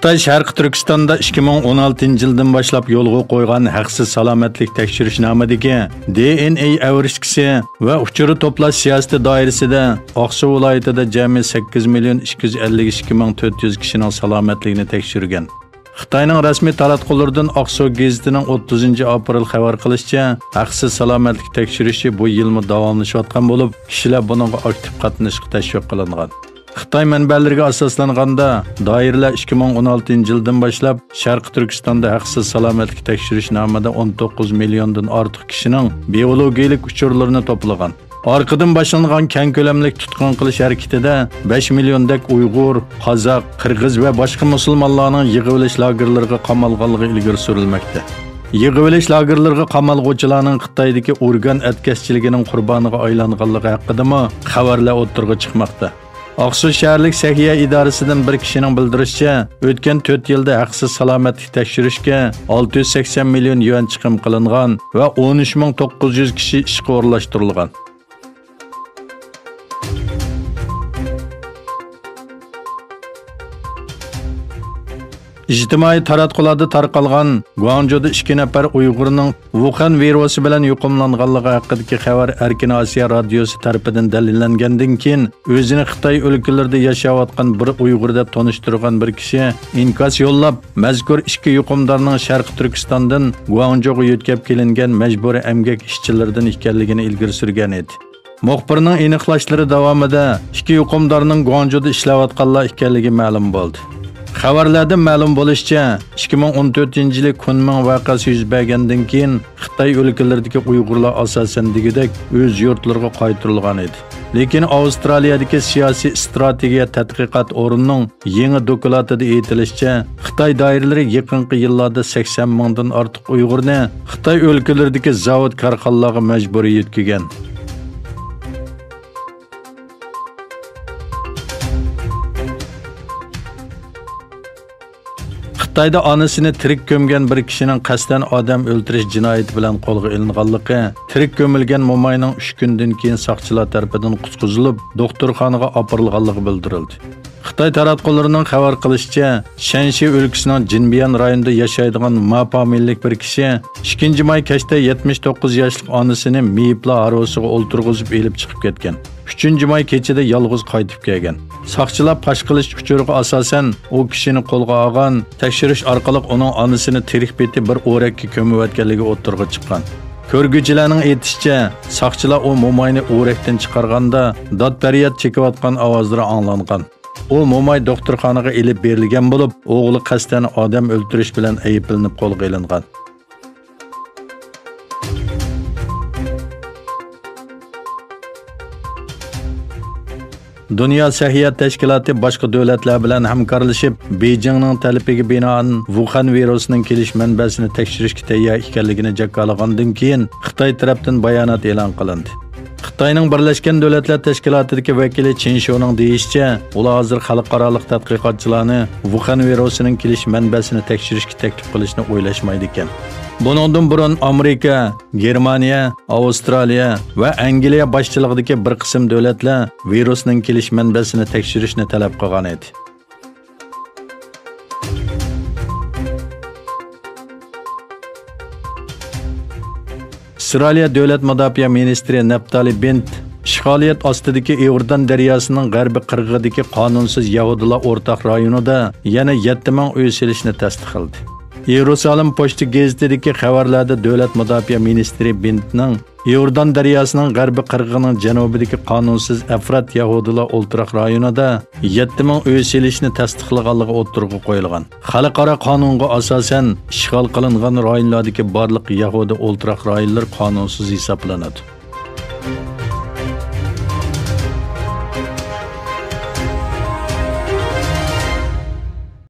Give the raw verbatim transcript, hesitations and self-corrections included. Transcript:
خىتاي شەرقىي تۈركىستاندا ئىككى مىڭ ئون ئالتىنچى يىلدىن باشلاپ يولغا قويغان ھەقسىز سالامەتلىك تەكشۈرۈش نامىدىكى دى ئېن ئېي ئەۋرىشكىسى ۋە ئۇچۇر توپلاش سىياسىتى دائىرىسىدە ئاقسۇ ۋىلايىتىدا جەمئىي سەككىز مىليون ئىككى يۈز ئەللىك ئىككى مىڭ تۆت يۈز كىشىنىڭ سالامەتلىكىنى تەكشۈرگەن. خىتاينىڭ رەسمىي تاراتقۇلىرىدىن ئاقسۇ گېزىتىنىڭ ئوتتۇزىنچى ئاپرېل خەۋەر قىلىشىچە، ھەقسىز سالامەتلىك تەكشۈرۈشى بۇ يىلمۇ داۋاملىشىۋاتقان بولۇپ، كىشىلەر بۇنىڭغا ئاكتىپ قاتنىشىشقا تەشۋىق قىلىنغان. خىتاي مەنبەلىرىگە ئاساسلانغاندا، دائىرىلەر ئىككى مىڭ ئون ئالتىنچى يىلدىن باشلاپ شەرقىي تۈركىستاندا ھەقسىز سالامەتلىك تەكشۈرۈش نامىدا ئون توققۇز مىليوندىن ئارتۇق كىشىنىڭ بىئولوگىيىلىك ئۇچۇرلىرىنى توپلىغان. ئارقىدىن باشلانغان كەڭ كۆلەملىك تۇتقۇن قىلىش ھەرىكىتىدە بەش مىليوندەك ئۇيغۇر، قازاق، قىرغىز ۋە باشقا مۇسۇلمانلارنىڭ يىغىۋېلىش لاگېرلىرىغا قامالغانلىقى ئىلگىرى سۈرۈلمەكتە. يىغىۋېلىش لاگېرلىرىغا قامالغۇچىلارنىڭ خىتايدىكى ئورگان ئەتكەسچىلىكىنىڭ قۇربانىغا ئايلانغانلىقى ھەققىدىمۇ خەۋەرلەر ئوتتۇرىغا چىقماقتا. ئاقسۇ شەھەرلىك سەھىيە ئىدارىسىدىن بىر كىشىنىڭ بىلدۈرۈشىچە، ئۆتكەن تۆت يىلدا ھەقسىز سالامەتلىك تەكشۈرۈشكە ئالتە يۈز سەكسەن مىليون يۈەن چىقىم قىلىنغان ۋە ئون ئۈچ مىڭ توققۇز يۈز كىشى ئىشقا ئورۇنلاشتۇرۇلغان. ئىجتىمائىي تاراتقۇلاردا تارقالغان گۇاڭجۇدا ئىككى نەپەر ئۇيغۇرنىڭ ۋۇخەن ۋىرۇسى بىلەن يۇقۇملانغانلىقى ھەققىدىكى خەۋەر ئەركىن ئاسىيا رادىيوسى تەرىپىدىن دەلىللەنگەندىن كېيىن، ئۆزىنى خىتاي ئۆلكىلىرىدا ياشاۋاتقان بىر ئۇيغۇر دەپ تونۇشتۇرغان بىر كىشى ئىنكاس يوللاپ، مەزكۇر ئىككى يۇقۇمدارنىڭ شەرقىي تۈركىستاندىن گۇاڭجۇغا يۆتكەپ كېلىنگەن مەجبۇرىي ئەمگەك ئىشچىلىرىدىن ئىكەنلىكىنى ئىلگىرى سۈرگەن ئىدى. مۇخبىرنىڭ ئېنىقلاشلىرى داۋامىدا ئىككى يۇقۇمدارنىڭ گۇاڭجۇدا ئىشلەۋاتقانلار ئىكەنلىكى مەلۇم بولدى. خەۋەرلەردىن مەلۇم بولۇشىچە، ئىككى مىڭ ئون تۆتىنچى يىلى كۇنمىڭ ۋەقەسى يۈز بەرگەندىن كېيىن، خىتاي ئۆلكىلىرىدىكى ئۇيغۇرلار ئاساسەن دېگۈدەك ئۆز يۇرتلىرىغا قايتۇرۇلغان ئىدى. لېكىن ئاۋسترالىيەدىكى سىياسىي ئىستراتېگىيە تەتقىقات ئورنىنىڭ يېڭى دوكلاتىدا ئېيتىلىشىچە، خىتاي دائىرىلىرى يېقىنقى يىللاردا سەكسەن مىڭدىن ئارتۇق ئۇيغۇرنى خىتاي ئۆلكىلىرىدىكى زاۋۇت كارخانىلارغا مەجبۇرىي يۆتكىگەن. خىتايدا ئانىسىنى تىرىك كۆمگەن بىر كىشىنىڭ قەستەن ئادەم ئۆلتۈرۈش جىنايىتى بىلەن قولغا ئېلىنغانلىقى، تىرىك كۆمۈلگەن موماينىڭ ئۈچ كۈندىن كېيىن ساقچىلار تەرىپىدىن قۇتقۇزۇلۇپ، دوختۇرخانىغا ئاپىرىلغانلىقى بىلدۈرۈلدى. خىتاي تاراتقۇلىرىنىڭ خەۋەر قىلىشىچە، شەنشى ئۆلكىسىنىڭ جىنبيەن رايونىدا ياشايدىغان ما پامىلىلىك بىر كىشى ئىككىنچى ماي كەچتە يەتمىش توققۇز ياشلىق ئانىسىنى مېيىپلا ھارۋىسىغا ئولتۇرغۇزۇپ ئېلىپ چىقىپ كەتكەن. ئۈچىنچى ماي كېچىدە يالغۇز قايتىپ كەلگەن. ساقچىلار پاش قىلىش ئۇچۇرىغا ئاساسەن، ئۇ كىشىنى قولغا ئالغان، تەكشۈرۈش ئارقىلىق ئۇنىڭ ئانىسىنى تىرىك پېتى بىر ئورەككە كۆمۈۋەتكەنلىكى ئوتتۇرىغا چىققان. كۆرگۈچىلەرنىڭ ئېيتىشىچە، ساقچىلار ئۇ موماينى ئورەكتىن چىقارغاندا، داد-پەرياد چېكىۋاتقان ئاۋازلىرى ئاڭلانغان. ئۇ موماي دوختۇرخانىغا ئېلىپ بېرىلگەن بولۇپ، ئوغلى قەستەن ئادەم ئۆلتۈرۈش بىلەن ئەيىبلىنىپ قولغا ئېلىنغان. دۇنيا سەھىيە تەشكىلاتى باشقا دۆلەتلەر بىلەن ھەمكارلىشىپ، بېيجىڭنىڭ تەلىپىگە بىنائەن، ۋۇخەن ۋىرۇسىنىڭ كېلىش مەنبەسىنى تەكشۈرۈشكە تەييار ئىكەنلىكىنى جاكارلىغاندىن كېيىن، خىتاي تەرەپتىن بايانات ئېلان قىلىندى. خىتاينىڭ بىرلەشكەن دۆلەتلەر تەشكىلاتىدىكى ۋەكىلى چېن شونىڭ دېيىشىچە، ئۇلار ھازىر خەلقئارالىق تەتقىقاتچىلارنى ۋۇخەن ۋىرۇسىنىڭ كېلىش مەنبەسىنى تەكشۈرۈشكە تەكلىپ قىلىشنى ئويلاشمايدىكەن. بۇنىڭدىن بۇرۇن ئامېرىكا، گېرمانىيە، ئاۋسترالىيە ۋە ئەنگلىيە باشچىلىقىدىكى بىر قىسىم دۆلەتلەر ۋىرۇسنىڭ كېلىش مەنبەسىنى تەكشۈرۈشنى تەلەپ قىلغان ئىدى. ئىسرائىلىيە دۆلەت مۇداپىئە مىنىستىرى نەپتالى بېنت ئىشغالىيەت ئاستىدىكى ئىئوردان دەرياسىنىڭ غەربىي قىرغىقىدىكى قانۇنسىز يەھۇدىيلار ئورتاق رايونىدا يەنە يەتتە مىڭ ئۆي سېلىشنى تەستىقلىدى. يېرۇسالېم پوچتا گېزىتىدىكى خەۋەرلەردە دۆلەت مۇداپىئە مىنىستىرى بېنتنىڭ ئىئوردان دەرياسىنىڭ غەربىي قىرغىقىنىڭ جەنۇبىدىكى قانۇنسىز ئەفرات يەھۇدىيلار ئولتۇراق رايونىدا يەتتە مىڭ ئۆي سېلىشنى تەستىقلىغانلىقى ئوتتۇرىغا قويۇلغان. خەلقئارا قانۇنغا ئاساسەن، ئىشغال قىلىنغان رايونلاردىكى بارلىق يەھۇدىي ئولتۇراق رايونلىرى قانۇنسىز ھېسابلىنىدۇ.